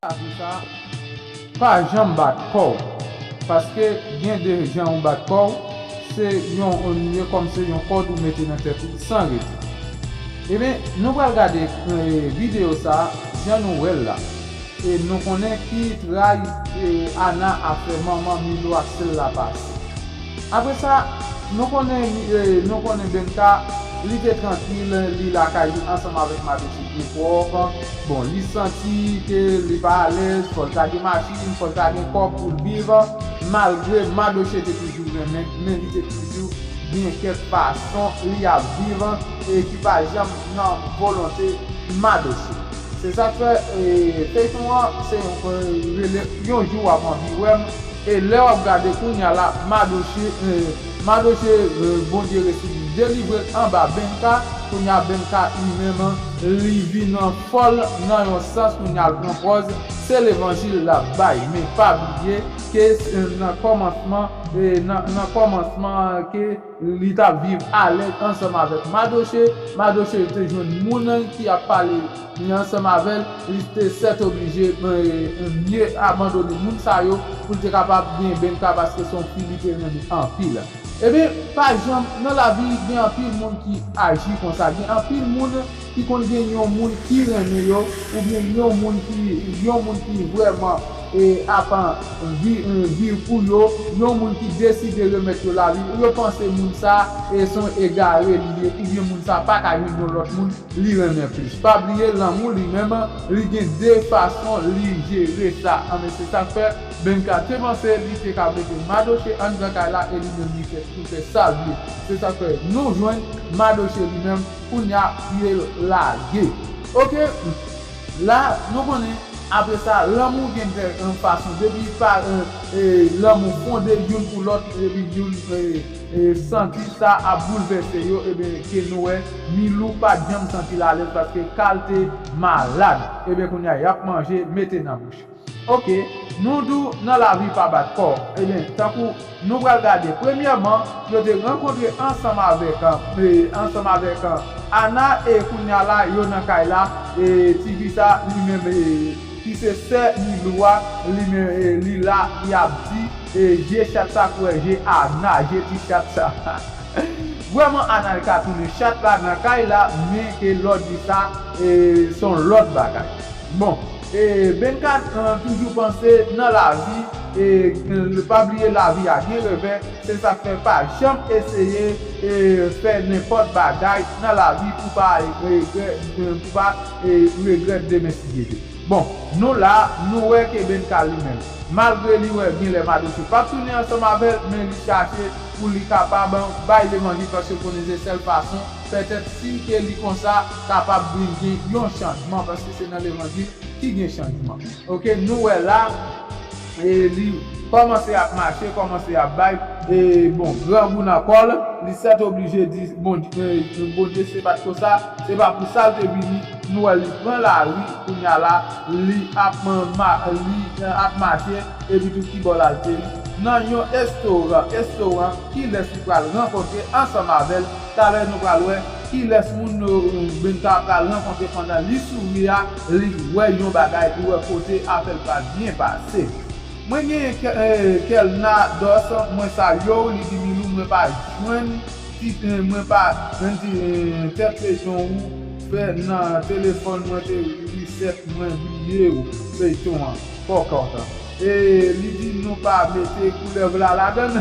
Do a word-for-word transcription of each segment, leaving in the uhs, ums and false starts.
Lavi sa, pa janm bat kò w. Paske gen de jan ou bat kò w, se yon, yon, kòm se yon kòd ou mete nan tèt ou san rete. Ebyen, nou pral gade eh, videyo sa, jan nou wè l la. E nou konnen ki tray eh, Ana ap fè manman Milo ak sè l la pase. Apre sa, nou konnen, eh, nou konnen Benka, li te trankil, li lakay li ansanm avèk Madoche gen pwòp. Bon, li santi ke li pa alèz, fò l ta gen machin, fò l ta gen kòb pou l viv. Malgre Madoche te toujou renmen, men li te toujou gen kèk fason li ap viv e ki pa janm nan volonte Madoche. Se sa k fè eh, feyton an se eh, rele yon jou w ap anvi wè m. E lè w ap gade kounye a la, Madoche, eh, Madoche, eh, Bondye resi delivre l anba Benka. Kounye a Benka li menm, li vin fòl nan yon sans, kounye a l pran pòz, se levanjil l ap bay. Men pa bliye ke eh, nan kòmansman, eh, nan, nan kòmansman ke li t ap viv alèz ansanm avèk Madoche. Madoche te jwenn moun ki ap pale ansanm avè l, li te sètoblije eh, mye abandone moun sa yo pou l te kapab gen Benka paske se yon fi li te renmen anpil. Ebyen, pa janm nan lavi gen anpil moun ki aji konsa. Gen anpil moun ki konn gen yon moun ki renmen yo, oubyen yon moun ki, yon moun ki vrèman eh, ap eh, vi, eh, viv pou yo, yon moun ki deside remèt yo lavi, yo panse moun sa eh, se yon egare li ye, oubyen moun sa pa ka jwenn yon lòt moun li renmen plis. Pa bliye, lanmou li menm, li gen de fason li jere sa. Anben, se sa k fè Benka te panse li te ka mete Madoche anndan kay la e li menm li fè, li fè sa l vle. Se sa k fè nou jwenn Madoche li menm, kounye a, pye l lage. Oke, la, nou konnen, apre sa, lanmou gen de eh, fason. Depi pa, eh, eh, lanmou fonde youn pou lòt, epi youn eh, eh, santi sa ap boulvèse yo, ebyen, ke nou wè, Milou pa t janm santi l alèz paske Kal te malad. Ebyen, kounye a, y ap manje, mete nan bouch. Oke, nou di w nan lavi pa bat kò. Ebyen, tankou nou pral gade, premyèman, yo te rankontre ansanm avèk, eh, ansanm avèk, eh, Ana, e kounye a la, yo nan kay la, e tifi sa, li menm, eh, ki se sè Milou a, li menm, eh, li la, li ap di, eh, je chat sa kwè je Ana, je ti chat sa. Vrèman, Ana ka tounen chat la nan kay la, men ke lè w di sa, eh, se yon lòt bagay. Bon, eh, Benka, eh, toujou panse nan lavi, eh, eh, pa bliye lavi a gen revè, se sa k fè pa janm eseye, eh, fè nenpòt bagay nan lavi pou pa regrè-, eh, pou pa, eh, regrèt demen si Dye vle. Bon, nou la, nou wè ke Benka li menm, malgre li wè genlè Madoche p ap tounen ansanm avè l, men li chache pou li kapab bay levanjil, paske l konnen se sèl fason, petèt si ke li konsa, kapab vin gen yon chanjman, paske se nan levanjil ki gen chanjman. Oke, nou wè la, e li kòmanse ap mache, kòmanse ap bay, e bon, grangou nan kò l, li sètoblije di, bon, e, Bondye, se pa t konsa, se pa pou sa l te vini. Nou wè li pran lari, kounye a la, li ap, ma, li, e, ap mache, epi tou ki bò l al te nan yon restoran, restoran, kilès li pral rankontre ansanm avè l, talè nou pral wè kilès moun, e, Benka pral rankontre pandan li souri a, li wè yon bagay, li wè kote afè l pral byen pase. Mwen gen Ke-, eh, Kelna Dos, mwen salye w, li di Milou, mwen pa jwenn ti, eh, mwen pa jwenn ti, eh, tèt feyton ou fè nan telefòn mwen te reset, mwen bliye w feyton an, fò kontan. E li di nou pa mete koulèv la ladann.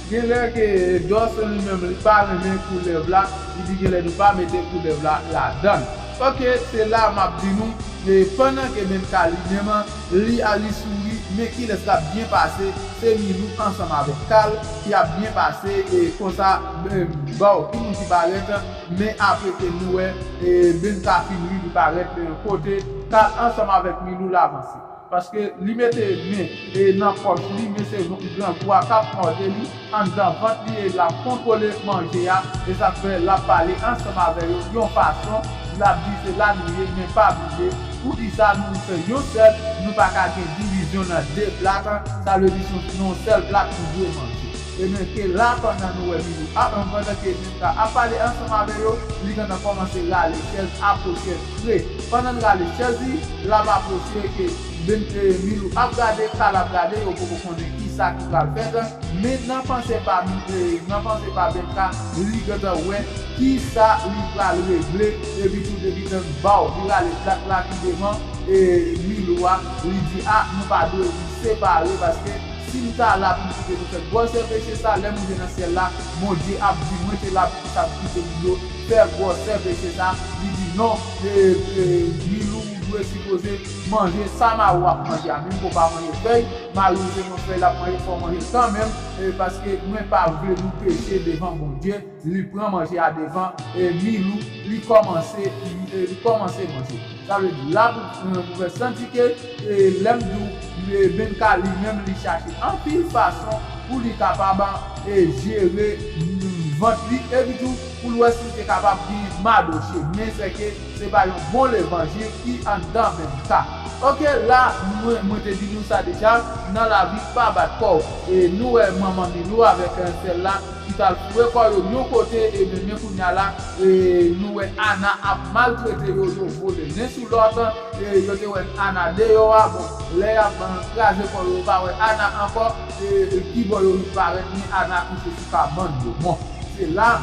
Genlè ke Dos li menm li pa renmen koulèv la, li di genlè nou pa mete koulèv la ladann. Oke, se la m ap di nou, e pandan ke Benka li menm, li a li souri, men kilès k ap byen pase, se Milou ansanm avèk Kal ki ap byen pase, e konsa, e, bon, ki moun ki parèt, men apre ke nou wè, e, Benka fin ri, li parèt, e, kote Kal ansanm avèk Milou l avanse. Paske li mete men, e, nan pòch li, men se grangou a k ap mòde li anndan vant li e l ap kontwole manje a, e sa k fè l ap pale ansanm avè yo yon fason, l ap di se la nou ye, men pa bliye, poukisa nou se yon sèl, nou pa ka gen divizyon nan de plat, sa vle di se yon sèl plat nou dwe manje. Ebyen, ke la, pandan nou wè Milou ap, pandan ke Benka ap pale ansanm avè yo, li gentan kòmanse rale chèz, apwoche pre. Pandan l rale chèz li, l ap apwoche ke Ben, e, Milou ap gade, Kal ap gade, yo poko konnen kisa ki pral fèt. Men nan panse pa, e, nan panse pa Benka, li gentan wè kisa li pral regle, epi tou depi Benka baw, li rale plak la ki devan, e, Milou a, li di, a, nou pa dwe separe, paske si m ta la pou m kite nou fè gwòsè peche sa, lè m rive nan syèl la, Bondye ap di, mwen te la pou sa m kite moun yo fè gwòsè peche sa. Li di, non, e, e, Milou, ou dwe sipoze manje sa mari w ap manje a. Menm ke w pa manje fèy, mari w se yon fèy l ap manje, fò w manje l kanmenm, e, paske mwen pa vle nou peche devan Bondye. Li pran manje a devan, e, Milou, li kòmanse, e, li kòmanse manje. Sa vle di, la pou, pou fè santi ke, e, lè m di w, e, Benka li menm, li chache anpil fason pou li kapab, e, jere, mm, vant li, epi tou, pou l wè si l te kapab gen madoche. Men sèke se pa yon bon levanjil ki anndan Benka. Oke, la, mwen, mwen te di nou sa deja, nan lavi, pa bat kò w. E nou wè manman Milou avèk, e, sè l la, ki t al foure kò yo yon kote, e men, men kounye a la, e, nou wè Ana ap maltrete yo, yo vole len sou lòt, e, yo te wè Ana deyò a, bon, lè y ap, e, kraze kò yo, yo pa wè Ana ankò, e, e, kibò yo parèt, men Ana kouche sou kabann yo. Bon, se la,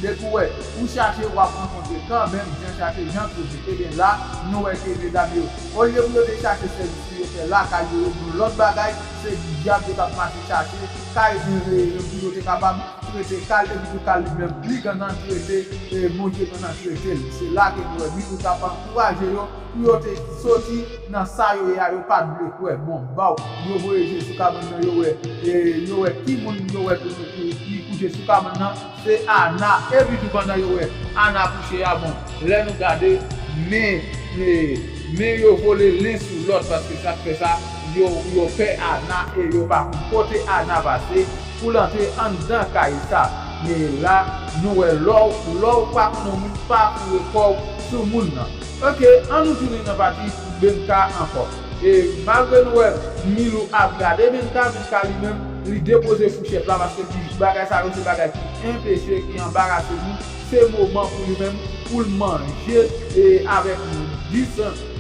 depi w wè, ou chache, w ap rankontre kanmenm, jan chache, jan twouve. Ebyen la, nou wè ke medam yo, olye pou yo te chache sèvis pou yo fè lakay yo, yo pran lòt bagay, se dyab yo t ap mache chache, kay, e, e, pou yo te kapab trete Kal, epi tou Kal li menm, li gentan trete, e, Bondye gentan trete l. Se la ke nou wè Milou t ap ankouraje yo, pou yo te soti nan sa yo ye a, yo pa t vle kwè. Bon, baw, yo voye je sou kabann nan, yo wè, e, yo wè ki moun yo wè ki, ki, ki kouche sou kabann nan, se Ana. Epi tou pandan yo wè Ana kouche a, bon, lè nou gade, men, e, men yo vole len sou lòt, paske sa k fè sa, yo, yo pè Ana e yo pa konn kote Ana pase pou l antre anndan kay sa. Men la, nou wè lè w, lè w pa konn yon moun, pa foure kò w sou moun nan. Oke, ann nou tounen nan pati Benka ankò. E malgre nou wè Milou ap gade Benka, Benka li menm, li depoze fouchèt la, paske li di bagay sa yo se bagay ki enpeche, ki anbarase nou. Se moman pou li menm, pou l manje, e, avèk dis,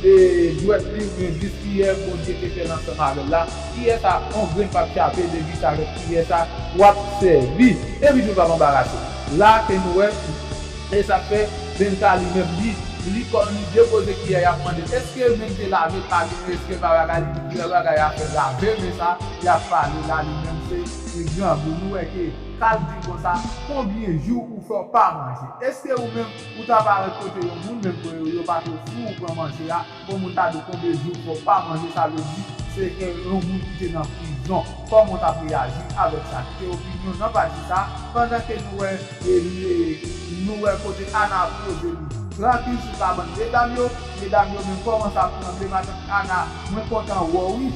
e, dwèt li, oubyen dis kiyè Bondye te fè l ansanm avè l la. Kiyè sa, on grenn p ap chape, depi sa avèk kiyè sa, w ap sèvi. Epi tou l p ap anbarase. La ke nou wè, e sa k fè, Benka li menm, li, li kò, li depoze kiyè, y ap mande l, èske men te lave, pa gen, èske pa bagay, li di, kiyè bagay a fè lave men sa, y ap pale la, li menm se, se grangou. Nou wè ke Kal di konsa, konbyen jou ou fè w pa manje? Èske ou menm, ou ta parèt kote yon moun, menm ke yo, yo pa t ofri w pran manje a, pou moun ta di w konbyen jou ou fè w pa manje, sa vle di, se ke yon moun ki te nan prizon. Kòman w t ap reyaji avèk sa? Kite opinyon nan pati sa, pandan ke nou wè, e, e, nou wè kote Ana ap poze li. Trankil sou kabann medam yo, medam yo menm kòmanse ap tranble, matant Ana, mwen kontan wè w wi.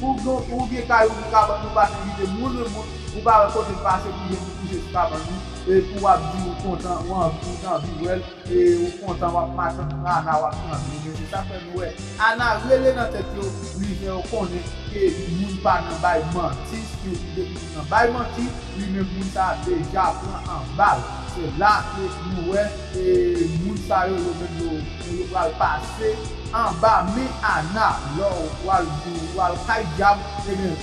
Ou gen, ou gen kay ou gen kabann ou pa t envite moun, moun, ou pa wè kote l pase pou jwenn ou kouche sou kabann ou, e pou w ap di ou kontan, ou anvi, ou t anvi wè l, e ou kontan w ap matant Ana w ap tranble. Men se sa k fè nou wè Ana rele nan tèt yo, li fè yo konnen ke moun pa nan bay manti, si depi moun nan bay manti, li menm moun sa a deja pran anba l. Se la ke nou wè, e, moun sa yo, yo menm yo, yo pral pase anba men Ana. Lè w al, w al kay dyab, ebyen,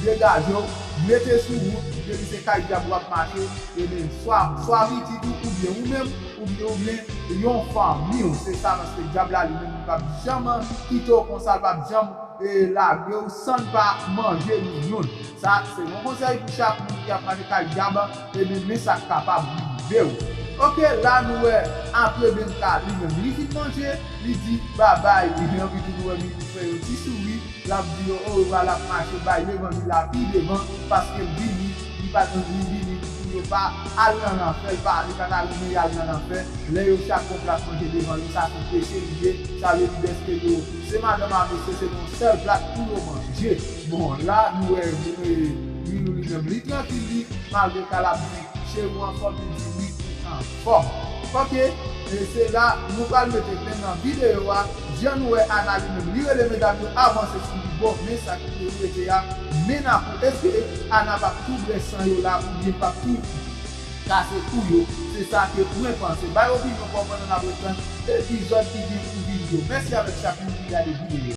degaje w, mete sou wout, depi se kay dyab w ap mache, ebyen, swa, swa pitit ou, oubyen ou menm, oubyen, oubyen yon fanmi w. Se sa, paske dyab la li menm li p ap janm kite w konsa, l p ap janm, e, lage w san l pa manje nou youn. Sa, se yon konsèy pou chak moun ki ap mache kay dyab, ebyen, men sa k kapab rive w. Oke, la nou wè, apre Benka, li menm, li fin manje, li di babay, li anvi tou nou wè Milou fè yon ti souri, l ap di yo orevwa, l ap mache bay levanjil la pi devan, paske l vini, li pa t anvi vini pou yo pa al nan lanfè, l pa, li pa ta renmen y al nan lanfè. Lè yo chak gon plat manje devan yo, sa se peche li ye, sa vle di dèske yo, se madanm a mesye, se nan yon sèl plat pou yo manje. Bon, la, nou wè, e, Milou li menm, li trankil, li, malgre Kal ap di, cheri w anfòm, li di wi, li anfòm. Oke, e se la, nou pral mete fen nan videyo a, Jan nou wè Ana li menm, li rele medam yo avanse sou li. Bon, men sa ki pou rete a, men n ap espere Ana p ap tou bwè san yo la oubyen p ap tou kase kou yo. Se sa ke mwen panse. Bay opinyon pa w pandan n ap ret tann epizòd ki gen pou vini yo. Mèsi avèk chak moun ki gade videyo.